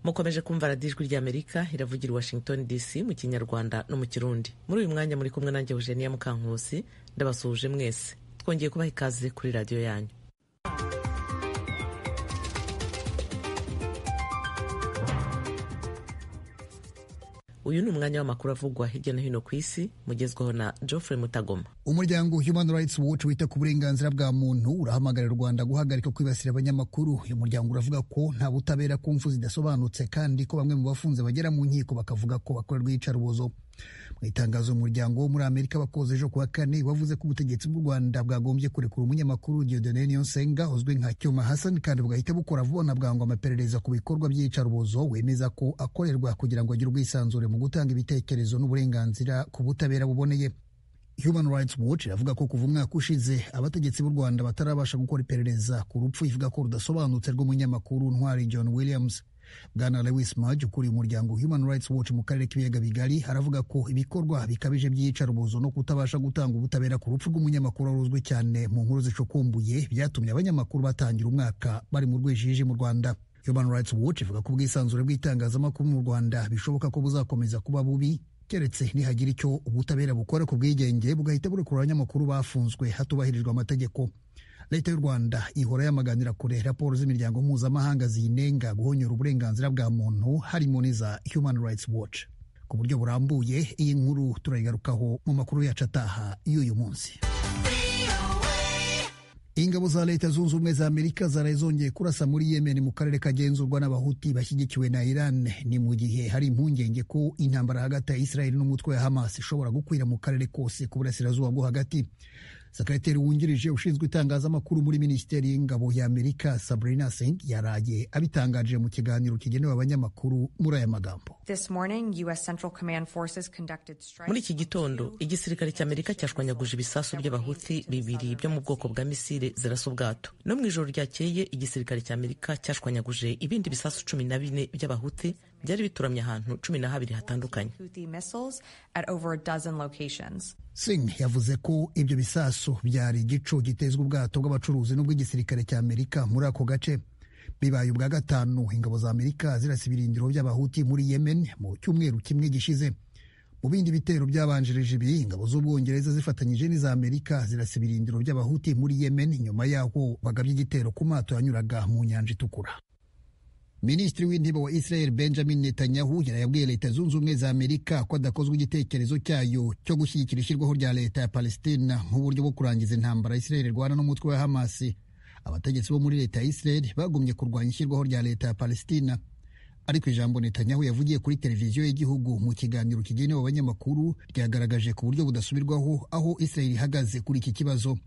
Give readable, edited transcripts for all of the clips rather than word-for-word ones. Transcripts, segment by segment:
Mukomeje kumva radiyo Ijwi ry'Amerika iravugira i Washington DC mu Kinyarwanda no mu Kirundi. Muri uyu mwanya muri kumwe nanjye Eugenia Mukankusi, ndabasuhuje mwese. Twongeye kubaha ikaze kuri radiyo yanyu. Uyu ni umwanya w'amakuru avugwa hirya no hino ku isi, mugezwaho na Geoffrey Mutagoma. Umuryango Human Rights Watch wita ku burenganzira bwa muntu urahamagarira u Rwanda guhagarika kwibasira abanyamakuru. Uyu muryango uravuga ko nta butabera ku mfu zidasobanutse, kandi ko bamwe mu bafunze bagera mu nkiko bakavuga ko bakorerwa iyicarubozo. Mu itangazo umuryango wo muri Amerika wakoze ejo kuwa kane, wavuze ko ubutegetsi bw'u Rwanda bwagombye kurekura umunyamakuru Dieudonné Niyonsenga uzwi nka Cyuma Hassan, kandi bugahita bukora vuba na bwangu amaperereza ku bikorwa by'iyicarubozo wemeza ko akorerwa, kugira ngo agire ubwisanzure mu gutanga ibitekerezo n'uburenganzira ku butabera buboneye. Human Rights Watch iravuga ko kuva umwaka ushize abategetsi b'u Rwanda batarabasha gukora iperereza ku rupfu ivuga ko rudasobanutse rw'umunyamakuru Ntwari John Williams. Bwana Lewis Mudge ukuriye umuryango Human Rights Watch mu karere k'ibiyaga bigari aravuga ko ibikorwa bikabije by'iyicarubozo no kutabasha gutanga ubutabera ku rupfu rw'umunyamakuru wari uzwi cyane mu nkuru zicukumbuye byatumye abanyamakuru batangira umwaka bari mu rwijiji mu Rwanda. Human Rights Watch ivuga ko ubwisanzure bw'itangazamakuru mu Rwanda bishoboka ko buzakomeza kuba bubi keretse nihagira icyo ubutabera bukora ku bwigenge, bugahita burekura abanyamakuru bafunzwe hatubahirijwe amategeko. Leta y'u Rwanda ihora yamaganira kure raporo z'imiryango mpuzamahanga ziyinenga guhonyora uburenganzira bwa muntu, harimo n'iza Human Rights Watch. Ku buryo burambuye iyi nkuru turayigarukaho mu makuru yacu ataha y'uyu munsi. Ingabo za Leta Zunze Ubumwe za Amerika zaraye zongeye kurasa muri Yemen mu karere kagenzurwa n'Abahuti bashyigikiwe na Iran. Ni mu gihe hari impungenge ko intambara hagati ya Israel n'umutwe wa Hamas ishobora gukwira mu karere kose ku burasirazuba bwo hagati. Sekreteri wungirije ushinzwe itangazamakuru muri Minisiteri y'Ingabo ya Amerika, Sabrina Singh, yaraye abitangaje mu kiganiro kigenewe abanyamakuru muri aya magambo: Muri iki gitondo igisirikare cy'Amerika cyashwanyaguje ibisasu by'Abahuti bibiri byo mu bwoko bwa misile zirasa ubwato. No mu ijoro ryakeye igisirikare cy'Amerika cyashwanyaguje ibindi bisasu 14 by'Abahuti byari bituramye ahantu 12 hatandukanye. Singh yavuze ko ibyo bisasu byari igico gitezwa ubwato bw'abacuruzi n'ubw'igisirikare cya Amerika muri ako gace. Bibaye ubwa gatanu ingabo za Amerika zirasa ibirindiro by'Abahuti muri Yemen mu cyumweru kimwe gishize. Mu bindi bitero byabanjirije ibi, ingabo z'Ubwongereza zifatanyije n'iza Amerika zirasa ibirindiro by'Abahuti muri Yemen, nyuma yaho bagabye igitero ku mato yanyuraga mu nyanja Itukura. Minisitiri w'Intebe wa Israel Benjamin Netanyahu yarayabwiye Leta Zunze Ubumwe za Amerika ko adakozwa igitekerezo cyayo cyo gushyigikira ishyirwaho rya leta ya Palestina nk'uburyo bwo kurangiza intambara Israel irwana n'umutwe wa Hamas. Abategetsi bo muri leta ya Israel bagumye kurwanya ishyirwaho rya leta ya Palestina, ariko ijambo Netanyahu yavugiye kuri televiziyo y'igihugu mu kiganiro kigenewe abanyamakuru ryagaragaje ku buryo budasubirwaho aho Israel ihagaze kuri iki kibazo.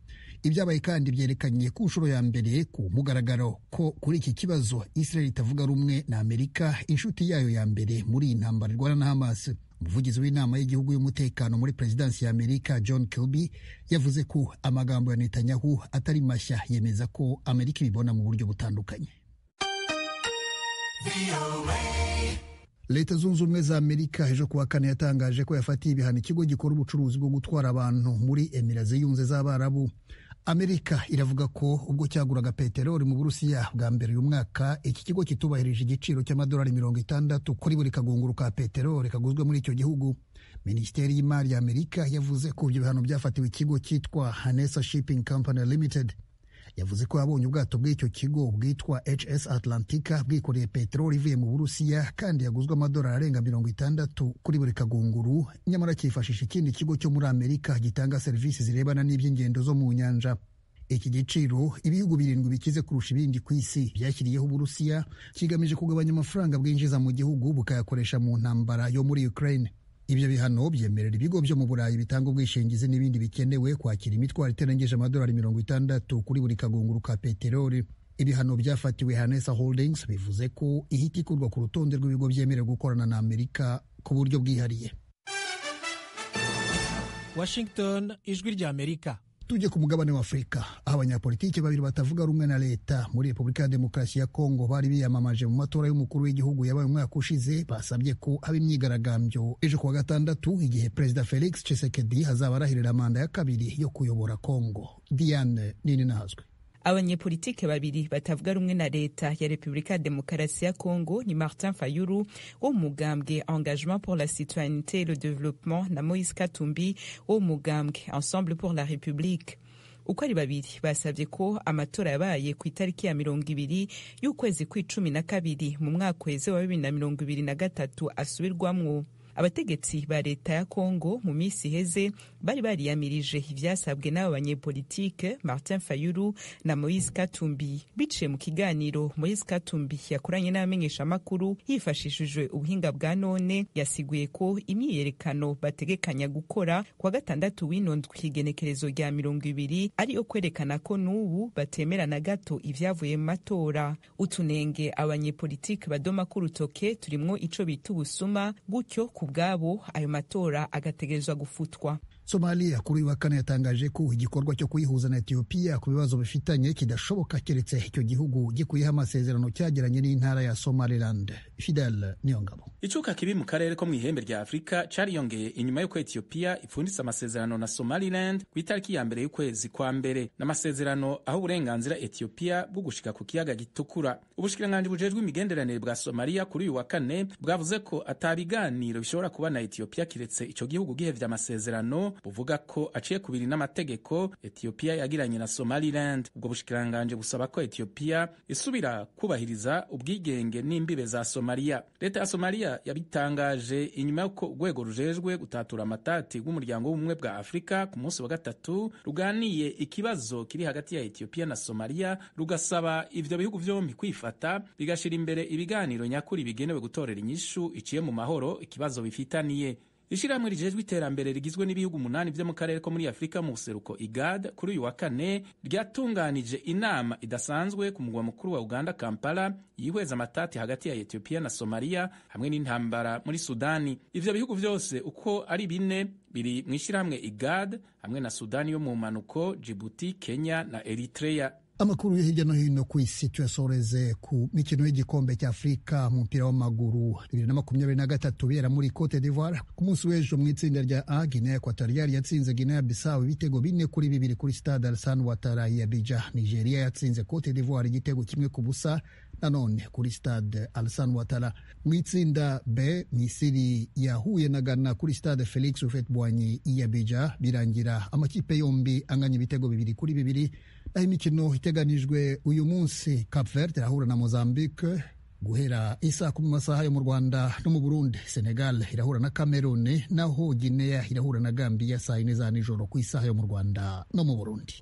Ibyabaye kandi byerekanye ku nshuro ya mbere ku mugaragaro ko kuri iki kibazo Israel itavuga rumwe na Amerika, inshuti yayo ya mbere muri iyi ntambara irwana na Hamas. Umuvugizi w'inama y'igihugu y'umutekano muri perezidansi ya Amerika, John Kirby, yavuze ko amagambo ya Netanyahu atari mashya, yemeza ko Amerika ibibona mu buryo butandukanye. Leta Zunze Ubumwe za Amerika ejo kuwa kane yatangaje ko yafatiye ibihano ikigo gikora ubucuruzi bwo gutwara abantu muri Emira Ziyunze z'Abarabu. Amerika iravuga ko ubwo cyaguraga peteroli mu Burusiya bwa mbere uyu mwaka, iki kigo kitubahirije igiciro cy'amadolari 60 kuri buri kagunguru ka peteroli kaguzwe muri icyo gihugu. Minisiteri y'Imari ya Amerika yavuze ko ibyo bihano byafatiwe ikigo cyitwa Hanesa Shipping Company Limited. Yavuze ko yabonye ubwato bw'icyo kigo bwitwa HS Atlantica bwikoreye peteroli ivuye mu Burusiya kandi yaguzwe amadolari arenga 60 kuri buri kagunguru, nyamara cyifashisha ikindi kigo cyo muri Amerika gitanga serivisi zirebana n'iby'ingendo zo mu nyanja. Iki giciro ibihugu birindwi bikize kurusha ibindi ku isi byashyiriyeho Uburusiya kigamije kugabanya amafaranga bwinjiza mu gihugu bukayakoresha mu ntambara yo muri Ukraine. Ibyo bihano byemerera ibigo byo mu Burayi bitanga ubwishingizi n'ibindi bikenewe kwakira imitwaro itarengeje amadolari 60 kuri buri kagunguru ka peteroli. Ibihano byafatiwe Hanesa Holdings bivuze ko ihita ikurwa ku rutonde rw'ibigo byemerewe gukorana na Amerika ku buryo bwihariye. Washington, Ijwi rya Amerika. Tujye ku mugabane wa Afurika, aho abanyapolitiki babiri batavuga rumwe na leta muri Repubulika ya Demokarasi ya Kongo bari biyamamaje mu matora y'umukuru w'igihugu yabaye umwaka ushize basabye ko haba imyigaragambyo ejo kuwa gatandatu, igihe Perezida Felix Tshisekedi azaba arahirira manda ya kabiri yo kuyobora Kongo. Diane Nini Nahazwe. Abanyepolitike babiri batavuga rumwe na leta ya Repubulika ya Demokarasi ya Congo ni Martin Fayulu wo mu mugambwe Engagement pour la Citoyenneté et le Développement na Moise Katumbi wo mu mugambwe Ensemble pour la République. Uko ari babiri basabye ko amatora yabaye ku itariki ya 20 y'ukwezi kw'icumi na kabiri mu mwaka uheze wa 2023 asubirwamwo. Abategetsi ba leta ya Congo mu minsi iheze bari bariyamirije ivyasabwe n'abo banyepolitike Martin Fayulu na Moise Katumbi. Biciye mu kiganiro Moise Katumbi yakoranye n'abamenyeshamakuru hifashishijwe ubuhinga bwa none, yasiguye ko imyiyerekano bategekanya gukora kuwa gatandatu w'ino ndwi igenekerezo rya 20 ari yo kwerekana ko n'ubu batemera na gato ivyavuye mu matora. Utunenge abanyepolitike badoma k'urutoke turimwo ico bita ubusuma, gutyo kubwabo ayo matora agategerezwa gufutwa. Somalia kuri uyu wa kane yatangaje ko igikorwa cyo kuyihuza na Ethiopia ku bibazo bifitanye kidashoboka keretse icyo gihugu gikuyeho amasezerano cyagiranye n'intara ya Somaliland. Fidel Niyongabo. Icuka kibi mu karere ko mu ihembe rya Afurika cariyongeye inyuma y'uko Ethiopia ipfunditse amasezerano na Somaliland ku itariki ya mbere y'ukwezi kwa mbere, n'amasezerano aho uburenganzira Ethiopia bwo gushika ku kiyaga gitukura. Ubushikiranganji bujejwe imigenderanire bwa Somalia kuri uyu wa kane bwavuze ko atabiganiro bishobora kuba na Ethiopia kiretse ico gihugu gihevye amasezerano buvuga ko aciye kubiri n'amategeko Ethiopia yagiranye na Somaliland. Ubwo bushikiranganje busaba ko Ethiopia isubira kubahiriza ubwigenge n'imbibe za Somalia. Leta ya Somalia yabitangaje inyuma y'uko urwego rujejwe gutatura amatati rw'umuryango w'ubumwe bwa Afurika ku munsi wa gatatu ruganiye ikibazo kiri hagati ya Ethiopia na Somalia, rugasaba ivyo bihugu vyombi kwifata bigashira imbere ibiganiro nyakuri bigenewe gutorera inyishu iciye mu mahoro ikibazo bifitaniye. Ishirahamwe rijejwe iterambere rigizwe n'ibihugu 8 vyo mu karere ko muri Afurika mu buseruko IGAD kuri uyu wa kane ryatunganije inama idasanzwe ku mugwa mukuru wa Uganda Kampala yihweza amatati hagati ya Ethiopia na Somalia hamwe n'intambara muri Sudani. Ivyo bihugu vyose uko ari bine biri mu ishirahamwe IGAD hamwe na Sudani yo mu manuko, Djibouti, Kenya na Eritrea. Amakuru yo hirya no hino ku isi tuyasoreze ku mikino y'igikombe cya Afurika mu mupira w'amaguru 2023 bera muri Cote d'Ivoire. Ku munsi w'ejo mu itsinda rya A, Guinea Equatorial yatsinze Guinea Bissau ibitego 4-2 kuri Stade Alassane Ouattara ya Abidjan. Nigeria yatsinze Cote d'Ivoire igitego 1-0 nanone kuri Stade Alassane Ouattara. Mu itsinda B, Misiri yahuye na Ghana kuri Stade Felix Houphouët-Boigny ya Abidjan, birangira amakipe yombi anganya ibitego 2-2. Aho imikino iteganijwe uyu munsi, Cape Verde irahura na Mozambique guhera isaa 10 mu masaha yo mu Rwanda no mu Burundi. Senegal irahura na Cameroon, naho Guinea irahura na Gambia saa 4 za nijoro ku isaha yo mu Rwanda no mu Burundi.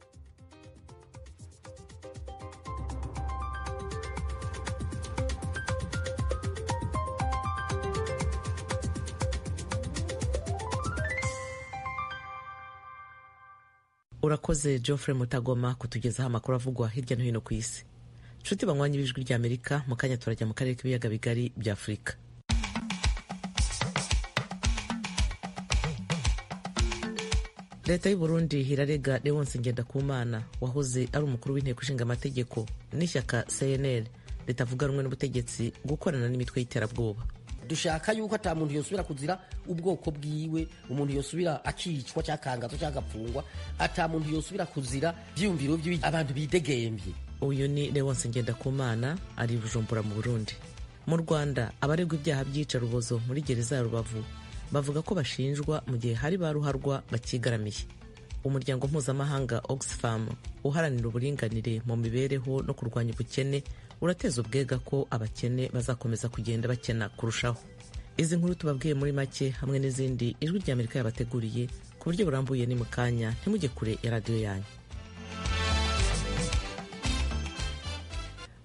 Urakoze Geoffrey Mutagoma kutugezaho amakuru avugwa hirya no hino ku isi. Nshuti banywanyi b'Ijwi rya Amerika, mu kanya turajya mu karere k'ibiyaga bigari bya Afurika. Leta y'u Burundi irarega Leonce Ngendakumana wahoze ari umukuru w'inteko ishinga amategeko n'ishyaka CNL ritavuga rumwe n'ubutegetsi gukorana n'imitwe y'iterabwoba. Dushaka yuko ata muntu yosubira kuzira ubwoko bwiwe, umuntu yosubira akicwa cyakangazwa cyagapfungwa, ata muntu yosubira kuzira byiyumviro by'ibi abantu bidegembye. Uyu ni Leonce Ngendakumana ari Bujumbura mu Burundi. Mu Rwanda abaregwa ibyaha by'iyicarubozo muri gereza ya Rubavu bavuga ko bashinjwa mu gihe hari ba ruharwa bakigaramiye. Umuryango mpuzamahanga Oxfam uharanira uburinganire mu mibereho no kurwanya ubukene urateza ubwega ko abakene bazakomeza kugenda bakena kurushaho. Izi nkuru tubabwiye muri make hamwe n'izindi Ijwi rya Amerika yabateguriye ku buryo burambuye ni mu kanya, ntimujye kure ya radiyo yanyu.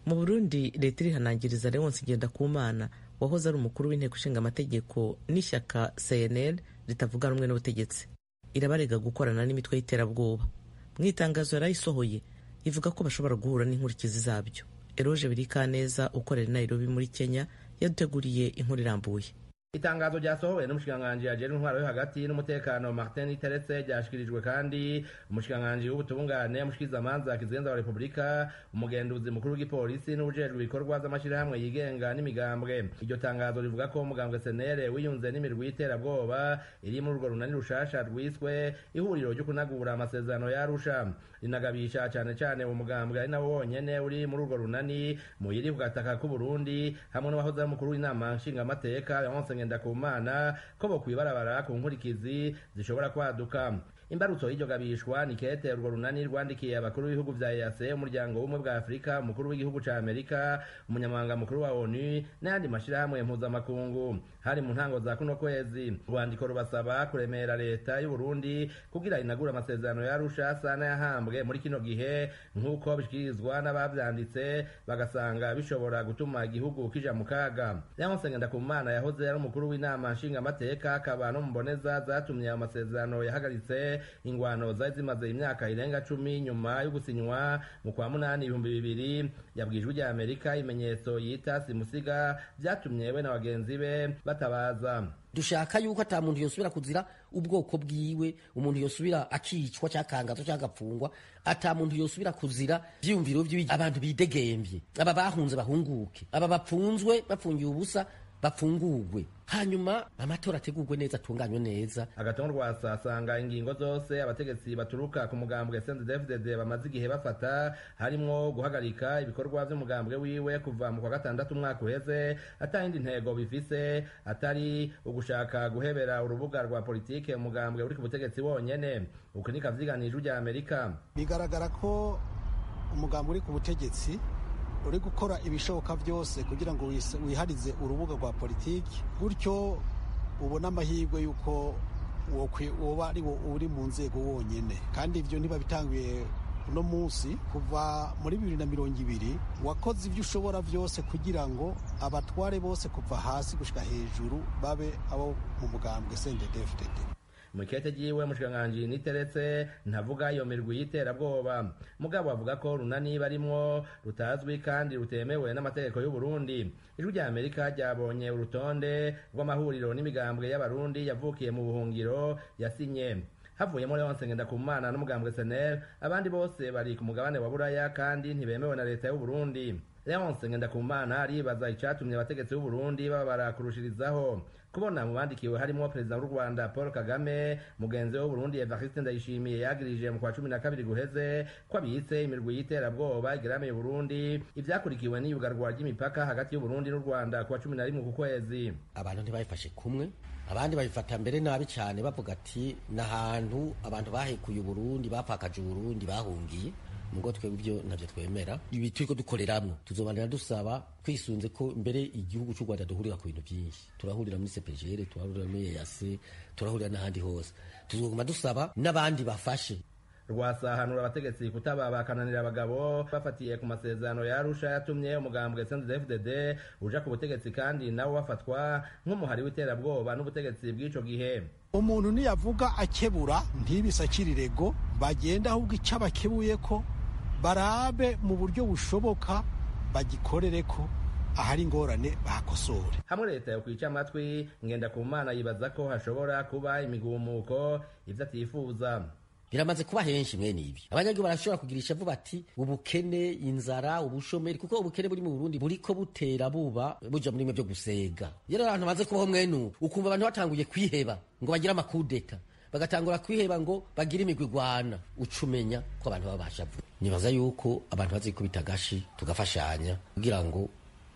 Mu Burundi leta irihanangiriza Leonce Ngendakumana wahoze ari umukuru w'inteko ishinga amategeko n'ishyaka CNL ritavuga rumwe n'ubutegetsi. Irabarega gukorana n'imitwe y'iterabwoba. Mu itangazo yarayisohoye ivuga ko bashobora guhura n'inkurikizi zabyo. Eroge Birikaneza ukorera i Nairobi muri Kenya yaduteguriye inkuru irambuye. Itangazo ryasohowe n'umushikiranganji ajejwe intwaro yo hagati n'umutekano Martin Iteretse ryashikirijwe kandi umushikiranganji w'ubutungane, umushikizamanza kizigenza wa Repubulika, umugenduzi mukuru w'igipolisi n'ubujejwe ibikorwa vy'amashirahamwe yigenga n'imigambwe. Iryo tangazo rivuga ko umugambwe SNL wiyunze n'imirwi y'iterabwoba iri muri urwo runani rushasha rwiswe ihuriro ryo kunagura amasezerano ya Arusha. Rinagabisha cane cane uwo mugambwe ari nawo wonyene uri muri urwo runani muyiri ku gataka k'Uburundi, hamwe n'uwahoze ari umukuru w'inama nshingamateka Leonce Ngendakumana, ko bokwibarabara ku nkurikizi zishobora kwaduka. Imbarutso y'iryo gabishwa ni kete urwo runani rwandikiye abakuru b'ibihugu vya EAC, umuryango w'ubumwe bwa Afurika, umukuru w'igihugu ca Amerika, umunyamabanga mukuru wa ONU n'ayandi mashirahamwe mpuzamakungu. Hari mu ntango za kuno kwezi. Urwandiko rubasaba kuremera leta y'u Burundi kugira inagure amasezerano ya Arusha asa n'ayahambwe muri kino gihe, nk'uko bishikirizwa n'abavyanditse, bagasanga bishobora gutuma igihugu kija mu kaga. Leonce Ngendakumana yahoze ari umukuru w'inama nshingamateka, akaba no mu mboneza zatumye ayo masezerano yahagaritse ingwano zari zimaze imyaka irenga 10 nyuma yo gusinywa mu kwa 8 2000, yabwiye Ijwi rya Amerika ibimenyetso yita simusiga vyatumye we na bagenzi be batabaza. Dushaka yuko ata muntu yosubira kuzira ubwoko bwiwe, umuntu yosubira akicwa cyakangazwa cyagapfungwa, ata muntu yosubira kuzira vyiyumviro vyiwe. Abantu bidegemvye, aba bahunze bahunguke, aba bapfunzwe bapfungiye ubusa bapfungurwe, hanyuma amatora ategurwe neza, atunganywe neza. Agathon Rwasa asanga ingingo zose abategetsi baturuka ku mugambwe CNDD-FDD bamaze igihe bafata, harimwo guhagarika ibikorwa vy'umugambwe wiwe kuva mu kwa gatandatu umwaka uheze, ata yindi ntego bifise atari ugushaka guhebera urubuga rwa politike umugambwe uri ku butegetsi wonyene. Uku niko avyiganije rya Amerika. Bigaragara ko umugambwe uri ku butegetsi uri gukora ibishoboka byose kugira ngo wiharize urubuga rwa politiki, gutyo ubone amahirwe y'uko woba ari wo uri mu nzego wonyine. Kandi ibyo ntibabitanguye uno munsi, kuva muri 2020 wakoze ibyo ushobora byose kugira ngo abatware bose kuva hasi gushika hejuru babe abo mu mugambwe CNDD-FDD. Mwikete ryiwe umushikiranganji Niteretse ntavuga iyo mirwi y'iterabwoba, mugabo avuga ko runani barimwo rutazwi kandi rutemewe n'amategeko y'u Burundi. Ijwi rya Amerika ryabonye urutonde rw'amahuriro n'imigambwe y'abarundi yavukiye mu buhungiro yasinye. Havuyemo Leonce Ngendakumana n'umugambwe SNL, abandi bose bari ku mugabane wa Buraya kandi ntibemewe na leta y'u Burundi. Leonce Ngendakumana aribaza icatumye abategetsi b'u Burundi babara kurushirizaho kubona mu bandikiwe harimo perezida w'u Rwanda Paul Kagame, mugenzi we w'u Burundi Evariste Ndayishimiye yagirije mu kwa 12 guheze ko abitse imirwi y'iterabwoba igeramiye Burundi, ivyakurikiwe n'iyugarwa ry'imipaka hagati y'u Burundi n'u Rwanda kuwa 11 ku kwezi. Abantu ntibabifashe kumwe, abandi babifata mbere nabi cyane, bavuga ati n'ahantu abantu bahekuye Burundi, bapfakaje Burundi, bahungiye. Mugo twebwe ibyo ntabyo twemera, ibi turiko dukoreramwo tuzobanira dusaba twisunze ko mbere igihugu cy'u Rwanda duhurira ku bintu byinshi, turahurira muri CPGL, turahurira muri EAC, turahurira n'ahandi hose, tuzoguma dusaba n'abandi bafashe. Rwasahanura abategetsi kutaba bakananira abagabo bafatiye ku masezerano ya Arusha yatumye umugambwe CNDD-FDD uja ku butegetsi, kandi nawo bafatwa nk'umuhari w'iterabwoba n'ubutegetsi bw'ico gihe. Umuntu niyavuga akebura ntibisakirire bagenda, ahubwo icyo abakebuye ko barabe mu buryo bushoboka bagikorere ko ahari ingorane bakosore. Hamwe leta yo kwica amatwi, Ngendakumana yibaza ko hashobora kuba imigumuko, ivyo atifuza. Biramaze kuba henshi mwene ibi. Abanyagihugu barashobora kugirisha vuba ati ubukene, inzara, ubushomeri, kuko ubukene buri mu Burundi buriko butera buba buja muri byo gusega. Yero abantu baze kubaho mwene ukumva abantu batanguye kwiheba ngo bagire amakudeta, bagatangura kwiheba ngo bagire imigwigwana, ucumenya ko abantu babasha vuba. Nibaza yuko abantu bazikubita agashi tugafashanya kugira ngo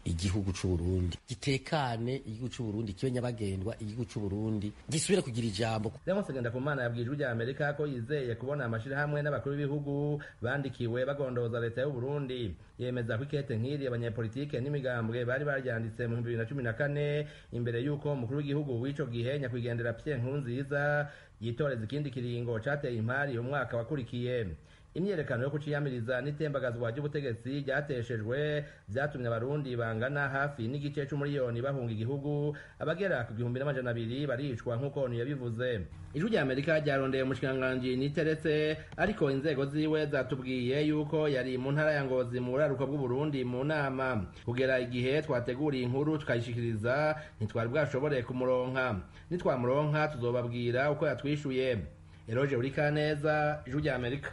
igihugu c'u Burundi gitekane, igihugu c'u Burundi kibe nyabagendwa, igihugu c'u Burundi gisubire kugira ijambo. Leonce Ngendakumana yabwiye Ijwi rya Amerika ko yizeye kubona amashirahamwe n'abakuru b'ibihugu bandikiwe bagondoza leta y'u Burundi. Yemeza ko ikete nk'iri abanyepolitike n'imigambwe bari baryanditse mu 2014 imbere y'uko umukuru w'igihugu w'ico gihe nyakwigendera Pierre Nkurunziza yitoreza ikindi kiringo cateye impari umwaka wakurikiye. Imyerekano yo kuciyamiriza n'itembagazwa ry'ubutegetsi ryateshejwe vyatumye abarundi bangana hafi n'igice c'umuriyoni bahunga igihugu, abagera ku 1200 baricwa nk'uko ONU yabivuze. Ijwi rya Amerika ryarondeye umushikiranganji Niteretse, ariko inzego ziwe zatubwiye yuko yari mu ntara ya Ngozi mu buraruko bw'Uburundi mu nama. Kugera igihe twateguriye inkuru tukayishikiriza ntitwari bwashobore kumuronka. Nitwamuronka tuzobabwira uko yatwishuye. Eroje Urikaneza, Ijwi rya Amerika.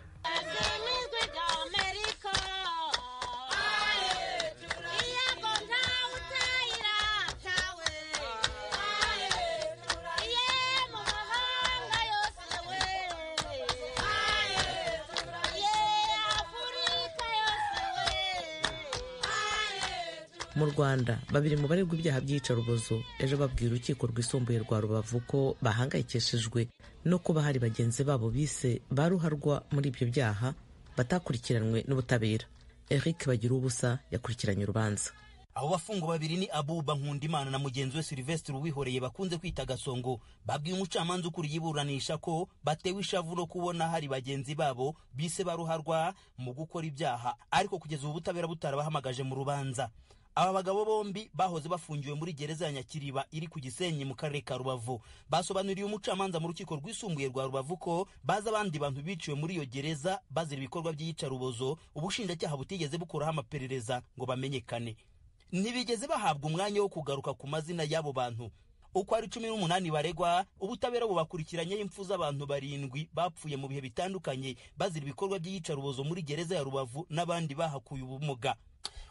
Mu Rwanda, babiri mu baregwa ibyaha by'iyicarubozo ejo babwiye urukiko rwisumbuye rwa Rubavu ko bahangayikishijwe no kuba hari bagenzi babo bise ba ruharwa muri ibyo byaha batakurikiranwe n'ubutabera. Eric Bagiruwubusa yakurikiranye urubanza. Abo bafungwa babiri ni Abuba Nkundimana na mugenzi we Sylvestre Uwihoreye bakunze kwita Gasongo. Babwiye umucamanza ukuriye iburanisha ko batewe ishavu no kubona hari bagenzi babo bise baruharwa mu gukora ibyaha, ariko kugeza ubu butabera butarabahamagaje mu rubanza. Aba bagabo bombi bahoze bafungiwe muri gereza ya Nyakiriba iri ku Gisenyi mu karere ka Rubavu. Basobanuriye umucamanza mu rukiko rwisumbuye rwa Rubavu ko bazi abandi bantu biciwe muri iyo gereza bazira ibikorwa by'iyicarubozo, ubushinjacyaha butigeze bukoraho amaperereza ngo bamenyekane. Ntibigeze bahabwa umwanya wo kugaruka ku mazina y'abo bantu. Uko ari 18 baregwa, ubutabera bubakurikiranyeho impfu z'abantu 7 bapfuye mu bihe bitandukanye bazira ibikorwa by'iyicarubozo muri gereza ya Rubavu n'abandi bahakuye ubumuga.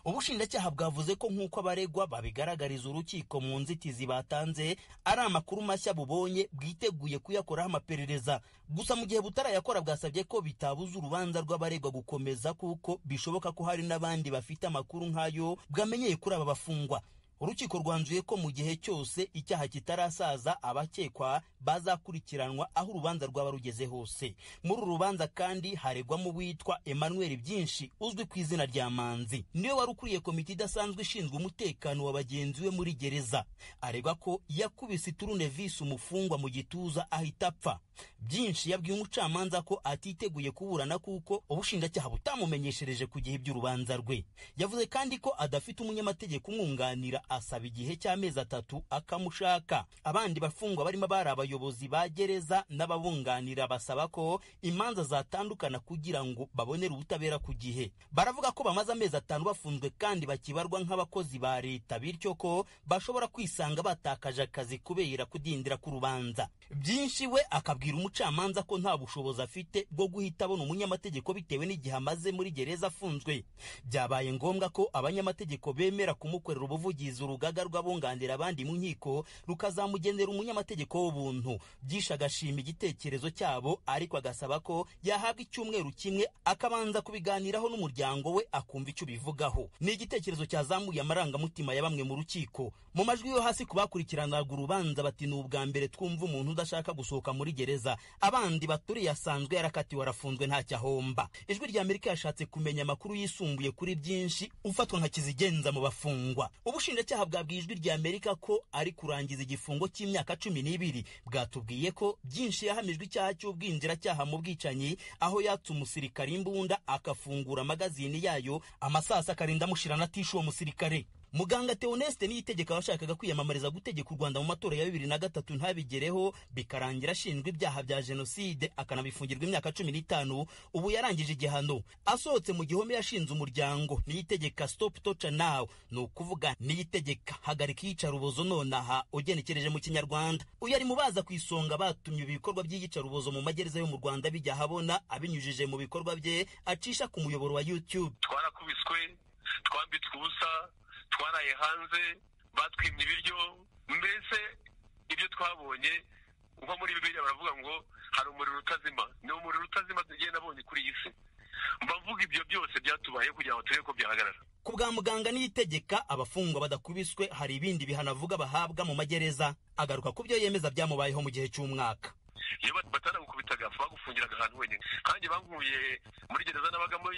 Ubushinjacyaha bwavuze ko nk'uko abaregwa babigaragariza urukiko mu nzitizi batanze ari amakuru mashya bubonye, bwiteguye kuyakoraho amaperereza. Gusa mu gihe butarayakora bwasabye ko bitabuza urubanza rw'abaregwa gukomeza, kuko bishoboka ko hari n'abandi bafite amakuru nk'ayo bwamenyeye kuri aba bafungwa. Urukiko rwanzuye ko mu gihe cyose icyaha kitarasaza abakekwa bazakurikiranwa aho urubanza rwaba rugeze hose. Muri uru rubanza kandi haregwamo uwitwa Emmanuel Byinshi uzwi ku izina rya Manzi, niwe wari ukuriye komite idasanzwe ishinzwe umutekano wa bagenzi we muri gereza. Aregwa ko yakubise turunevisi umufungwa mu gituza ahita apfa. Byinshi yabwiye umucamanza ko atiteguye kuburana kuko ubushinjacyaha butamumenyeshereje ku gihe by'urubanza rwe. Yavuze kandi ko adafite umunyamategeko umwunganira, asaba igihe cy'amezi 3 akamushaka. Abandi bafungwa barimo bari abayobozi ba gereza n'ababunganira basaba ko imanza zatandukana kugira ngo babonere ubutabera ku gihe. Baravuga ko bamaze amezi 5 bafunzwe kandi bakibarwa nk'abakozi ba leta, bityo ko bashobora kwisanga batakaje akazi kubera kudindira ku rubanza. Byinshi we akabwira umucamanza ko nta bushobozi afite bwo guhita abona umunyamategeko bitewe n'igihe amaze muri gereza afunzwe. Byabaye ngombwa ko abanyamategeko bemera kumukorera ubuvugizi, urugaga rw'abunganira abandi mu nkiko rukazamugenera umunyamategeko w'ubuntu. Byinshi agashima igitekerezo cyabo, ariko agasaba ko yahabwa icyumweru kimwe akabanza kubiganiraho n'umuryango we akumva icyo bivugaho. Ni igitekerezo cyazamuye amarangamutima ya bamwe mu rukiko. Mu majwi yo hasi ku bakurikiranaga urubanza bati ni ubwa mbere twumva umuntu udashaka gusohoka muri gereza, abandi baturiye asanzwe yarakatiwe arafunzwe ntacyo ahomba. Ijwi rya Amerika yashatse kumenya amakuru yisumbuye kuri Byinshi ufatwa nka kizigenza mu bafungwa. Ubushinjacyaha bwabwiye Ijwi rya Amerika ko ari kurangiza igifungo cy'imyaka 12. Bwatubwiye ko Byinshi yahamijwe icyaha cy'ubwinjiracyaha mu bwicanyi, aho yatse umusirikare imbunda akafungura magazini yayo, amasasa akarinda amushirana atishe uwo musirikare. Muganga Theoneste Niyitegeka washakaga kwiyamamariza gutegeka u Rwanda mu matora ya 2003 ntabigereho, bikarangira ashinjwa ibyaha bya jenoside akanabifungirwa imyaka 15. Ubu yarangije igihano, asohotse mu gihome yashinze umuryango Niyitegeka Stop Torture Now, ni ukuvuga Niyitegeka hagarika iyicarubozo nonaha ugenekereje mu Kinyarwanda. Uyu ari mu baza ku isonga batumye ibikorwa by'iyicarubozo mu magereza yo mu Rwanda bijya ahabona, abinyujije mu bikorwa bye acisha ku muyoboro wa YouTube. Twarakubiswe, twambitswe ubusa, twaraye hanze, batwimye ibiryo, mbese ibyo twabonye nko muri Bibiliya baravuga ngo hari umuriro utazima. Ni umuriro utazima tugiye nabonye kuri iyi si. Mbavuga ibyo byose byatubaye kugira ngo turebe ko byahagarara. Ku bwa muganga Niyitegeka, abafungwa badakubiswe hari ibindi bihano avuga bahabwa mu magereza. Agaruka ku byo yemeza byamubayeho mu gihe cy'umwaka. Iyo batanagukubitaga bagufungiraga ahantu wenyine. Kandi bankuye Muri gereza nabagamo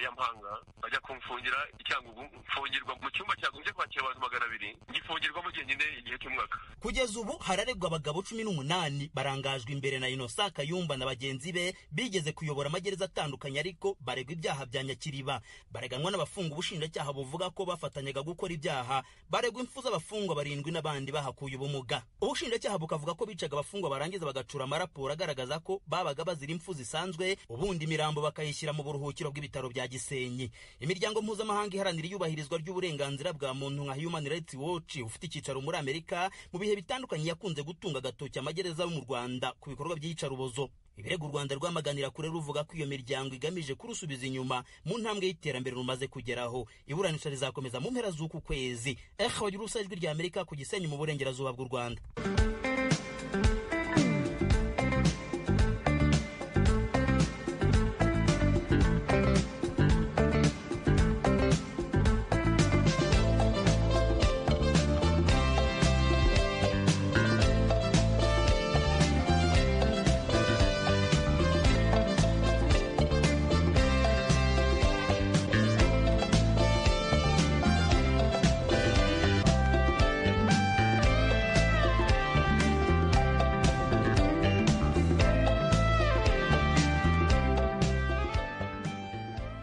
ya Mpanga, bajya kumfungira i Cyangugu, mfungirwa mu cyumba cyagombye kwakira abantu 200, ngifungirwamo jyenyine igihe cy'umwaka. Kugeza ubu hararegwa abagabo 18 barangajwe imbere na Innocent Kayumba na bagenzi be bigeze kuyobora amagereza atandukanye, ariko baregwa ibyaha bya nyakiriba. Bareganwa n'abafunga ubushinjacyaha buvuga ko bafatanyaga gukora ibyaha. Baregwa impfu z'abafungwa 7 n'abandi bahakuye ubumuga. Ubushinjacyaha bukavuga ko bicaga abafungwa barangiza bagacura amaraporo agaragaza ko babaga bazira impfu zisanzwe, ubundi imirambo bakayishyira mu buruhukiro bw'ibitaro bya Gisenyi. Imiryango mpuzamahanga iharanira iyubahirizwa ry'uburenganzira bwa muntu nka Human Rights Watch ufite icyicaro muri Amerika, mu bihe bitandukanye yakunze gutunga agatoki amagereza yo mu Rwanda ku bikorwa by'iyicarubozo. Ibirego u Rwanda rwamaganira kure, ruvuga ko iyo miryango igamije kurusubiza inyuma mu ntambwe y'iterambere rumaze kugeraho. Iburanisha rizakomeza mu mpera z'uku kwezi. Wagira ubusa, Ijwi rya Amerika, ku Gisenyi mu burengerazuba bw'u Rwanda.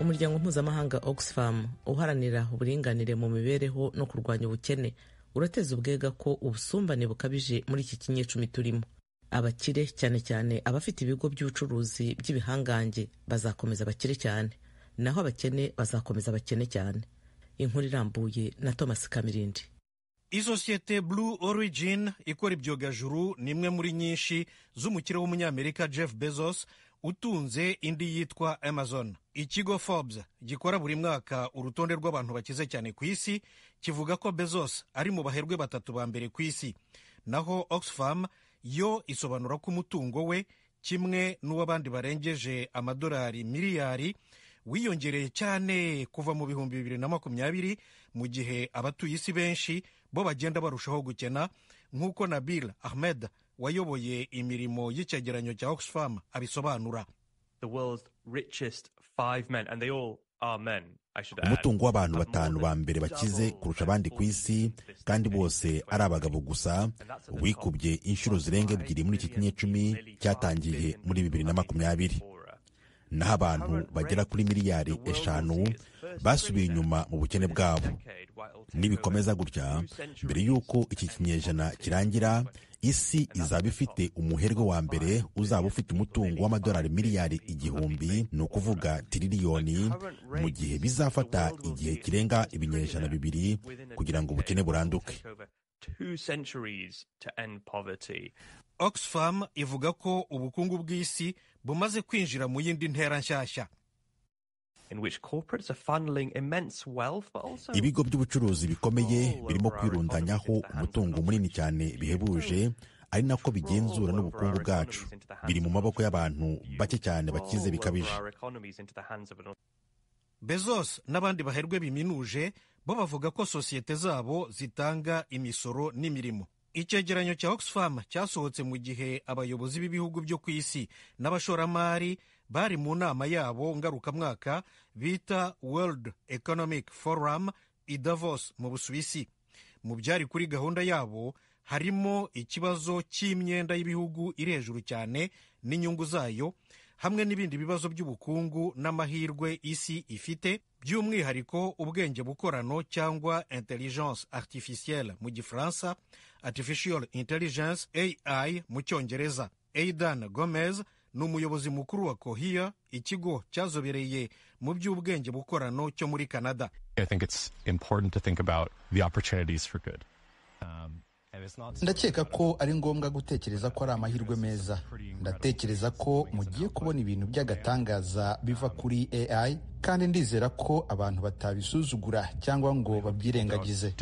Umuryango mpuzamahanga Oxfam uharanira uburinganire mu mibereho no kurwanya ubukene urateza ubwega ko ubusumbane bukabije muri iki kinyecumi turimo. Abakire, cyane cyane abafite ibigo by'ubucuruzi by'ibihangange, bazakomeza bakire cyane, naho abakene bazakomeza bakene cyane. Inkuru irambuye na Thomas Kamirindi. Isosiyete Blue Origin ikora ibyogajuru ni imwe muri nyinshi z'umukire w'umunyamerika Jeff Bezos utunze indi yitwa Amazon. Ikigo Forbes gikora buri mwaka urutonde rw'abantu bakize cyane ku isi kivuga ko Bezos ari mu baherwe 3 ba mbere ku isi. Naho Oxfam yo isobanura ko umutungo we kimwe n'uw'abandi barengeje amadolari miliyari wiyongereye cyane kuva mu 2020, mu gihe abatuye isi benshi bo bagenda barushaho gukena, nk'uko Nabil Ahmed wayoboye imirimo y'icyegeranyo cya Oxfam abisobanura. Umutungo w'abantu 5 ba mbere bakize kurusha abandi ku isi, kandi bose ari abagabo gusa, wikubye inshuro zirenga 2 muri iki kinyecumi cyatangiye muri 2020. Naho abantu bagera kuri miliyari 5 basubiye inyuma mu bukene bwabo. Nibikomeza gutya, mbere y'uko iki kinyejana kirangira, isi izaba ifite umuherwe wa mbere uzaba ufite umutungo w'amadolari miliyari 1000, ni ukuvuga tiriliyoni, mu gihe bizafata igihe kirenga ibinyejana 2 kugira ngo ubukene buranduke. Oxfam ivuga ko ubukungu bw'isi bumaze kwinjira mu yindi ntera nshyashya. Ibigo by'ubucuruzi bikomeye birimo kwirundanyaho umutungo munini cyane bihebuje, ari nako bigenzura n'ubukungu bwacu. Biri mu maboko y'abantu bake cyane bakize bikabije. Bezos n'abandi baherwe biminuje bo bavuga ko sosiyete zabo zitanga imisoro n'imirimo. Icyegeranyo cya Oxfam cyasohotse mu gihe abayobozi b'ibihugu byo ku isi n'abashoramari bari mu nama yabo ngarukamwaka bita World Economic Forum i Davos mu Busuwisi. Mu byari kuri gahunda yabo harimo ikibazo cy'imyenda y'ibihugu iri hejuru cyane n'inyungu zayo, hamwe n'ibindi bibazo by'ubukungu n'amahirwe isi ifite, by'umwihariko ubwenge bukorano cyangwa intelligence artificielle mu Gifaransa, artificial intelligence AI mu Cyongereza. Aidan Gomez ni umuyobozi mukuru wa Cohere, ikigo cyazobereye mu by'ubwenge bukorano cyo muri Canada. Ndakeka ko ari ngombwa gutekereza ko ari amahirwe meza. Ndatekereza ko mugiye kubona ibintu by'agatangaza biva kuri AI, kandi ndizera ko abantu batabisuzugura cyangwa ngo babyirengagize.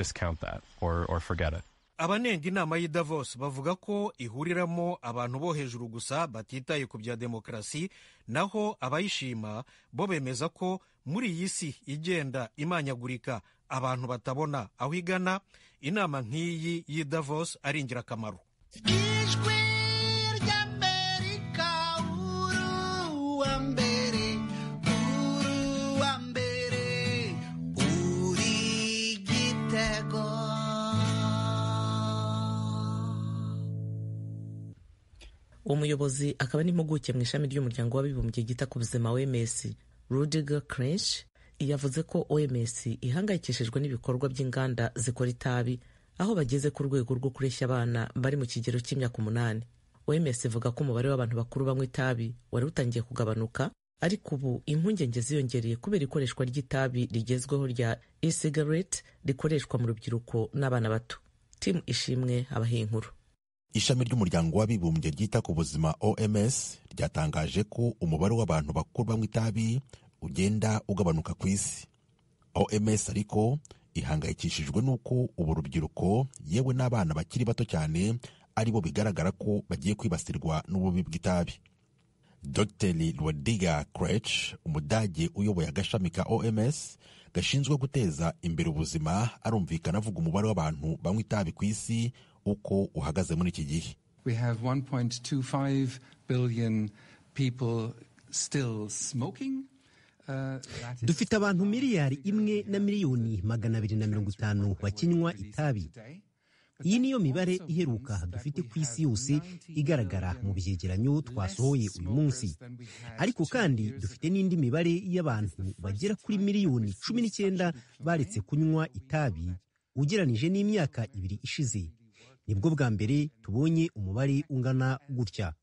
Abanenga inama y'i Davos bavuga ko ihuriramo abantu bo hejuru gusa batitaye ku bya demokarasi, naho abayishima bo bemeza ko muri iyi si igenda imanyagurika abantu batabona aho igana, inama nk'iyi y'i Davos ari ingirakamaro. Ijwi ry'Amerika, uruwa mbere, Uwo muyobozi akaba n'impuguke mu ishami ry'umuryango w'abibumbye ryita ku buzima OMS, Rudiger Krench, yavuze ko OMS ihangayikishijwe n'ibikorwa by'inganda zikora itabi, aho bageze ku rwego rwo kureshya abana bari mu kigero cy'imyaka 8. OMS ivuga ko umubare w'abantu bakuru banywa itabi wari utangiye kugabanuka, ariko ubu impungenge ziyongereye kubera ikoreshwa ry'itabi rigezweho rya e-cigarette rikoreshwa mu rubyiruko n'abana bato. Tim Ishimwe abaha inkuru. Ishami ry'umuryango w'abibumbye ryita ku buzima OMS ryatangaje ko umubare w'abantu bakuru banywa itabi ugenda ugabanuka ku isi. OMS ariko ihangayikishijwe n'uko ubu rubyiruko yewe n'abana bakiri bato cyane aribo bigaragara ko bagiye kwibasirwa n'ububi bw'itabi. Dr Rüdiger Krech, umudage uyoboye agashami ka OMS gashinzwe guteza imbere ubuzima, arumvikana avuga umubare w'abantu banywa itabi ku isi uko uhagaze muri iki gihe. We have 1.25 billion people still smoking. Dufite abantu 1,250,000,000 bakinywa itabi. Iyi niyo mibare iheruka dufite ku isi yose igaragara mu byegeranyo twasohoye uyu munsi. Ariko kandi dufite n'indi mibare y'abantu bagera kuri 19 miliyoni baretse kunywa itabi ugeranije n'imyaka 2 ishize. Nibwo bwa mbere tubonye umubare ungana gutya.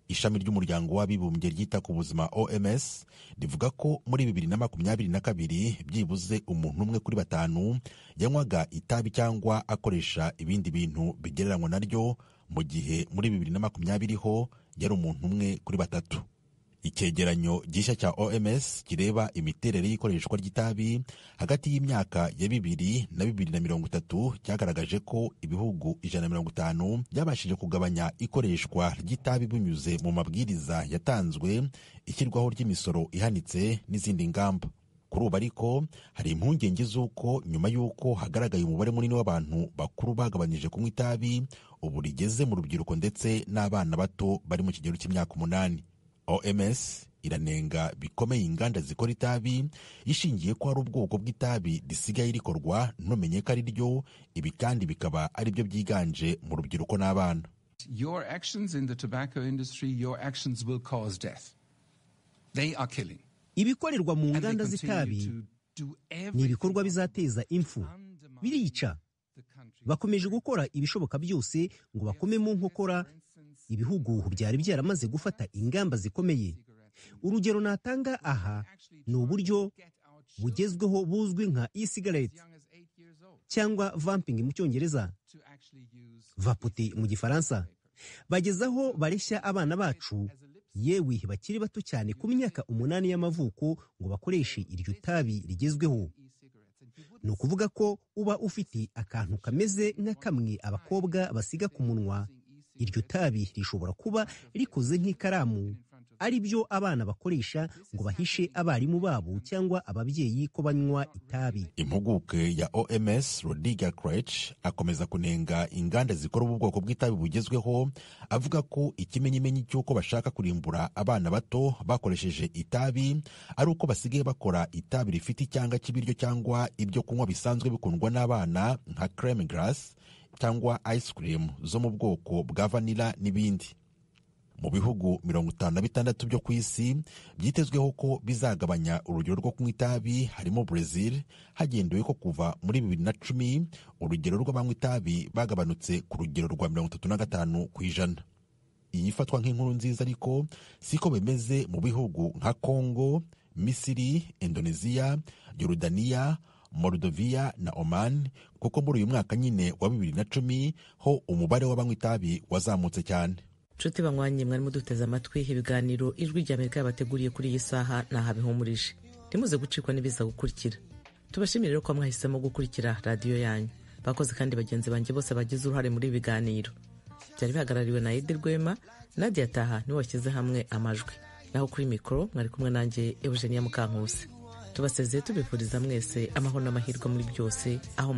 Ishami ry'umuryango w'abibumbye ryita ku buzima OMS rivuga ko muri 2022 byibuze umuntu umwe kuri 5 yanywaga itabi cyangwa akoresha ibindi bintu bigereranywa naryo, mu gihe muri 2020 ho yari umuntu umwe kuri 3. Icyegeranyo gishya cya OMS kireba imiterere y'ikoreshwa ry'itabi hagati y'imyaka ya 2000 na 2030 cyagaragaje ko ibihugu 150 byabashije kugabanya ikoreshwa ry'itabi binyuze mu mabwiriza yatanzwe, ishyirwaho ry'imisoro ihanitse n'izindi ngamba. Kuri ubu ariko hari impungenge z'uko nyuma y'uko hagaragaye umubare munini w'abantu bakuru bagabanyije kunywa itabi, ubu rigeze mu rubyiruko ndetse n'abana bato bari mu kigero cy'imyaka 8. OMS iranenga bikomeye inganda zikora itabi ishingiye ko hari ubwoko bw'itabi risigaye rikorwa ntumenye ko ari ryo, ibi kandi bikaba ari byo byiganje mu rubyiruko n'abana. Your actions in the tobacco industry, your actions will cause death. They are killing. Ibikorerwa mu nganda z'itabi ni ibikorwa bizateza impfu, birica. Bakomeje gukora ibishoboka byose ngo bakome mu nkokora ibihugu byari byaramaze gufata ingamba zikomeye. Urugero natanga aha ni uburyo bugezweho buzwi nka e-cigarette cyangwa vamping mu cyongereza, vapote mu gifaransa. Bagezaho bareshya abana bacu yewe bakiri bato cyane ku myaka 8 y'amavuko ngo bakoreshe iryo tabi rigezweho. Ni ukuvuga ko uba ufite akantu kameze nka kamwe abakobwa basiga ku munwa. Iryo tabi rishobora kuba rikoze nk'ikaramu, ari byo abana bakoresha ngo bahishe abarimu babo cyangwa ababyeyi ko banywa itabi. Impuguke ya OMS Rüdiger Krech akomeza kunenga inganda zikora ubu bwoko bw'itabi bugezweho, avuga ko ikimenyimenyi cy'uko bashaka kurimbura abana bato bakoresheje itabi ari uko basigaye bakora itabi rifite icyanga cy'ibiryo cyangwa ibyo kunywa bisanzwe bikundwa n'abana nka creme glace cyangwa ice cream zo mu bwoko bwa vanilla n'ibindi. Mu bihugu 56 byo ku isi byitezweho ko bizagabanya urugero rwo kunywa itabi harimo Brazil, hagendewe ko kuva muri 2010 urugero rw'abanywa itabi bagabanutse ku rugero rwa 35%. Iyi ifatwa nk'inkuru nziza, ariko siko bimeze mu bihugu nka Congo, Misiri, Indonesia, Yorodaniya, Moldovia na Oman, kuko muri uyu mwaka nyine wa 2010 ho umubare w'abanywa itabi wazamutse cyane. Nshuti banywanyi mwari muduteze amatwi, ibiganiro Ijwi ry'Amerika yabateguriye kuri iyi saha ntahabihumurije. Ntimuze gucikwa n'ibiza gukurikira. Tubashimire rero ko mwahisemo gukurikira radiyo yanyu. Bakoze kandi bagenzi banjye bose bagize uruhare muri ibi biganiro. Byari bihagarariwe na Edi Rwema, Nadia Taha niwe washyize hamwe amajwi. Naho kuri mikoro mwari kumwe nanjye Eugenia Mukankusi. Tubasezeye tubifuriza mwese amahoro n'amahirwe muri byose aho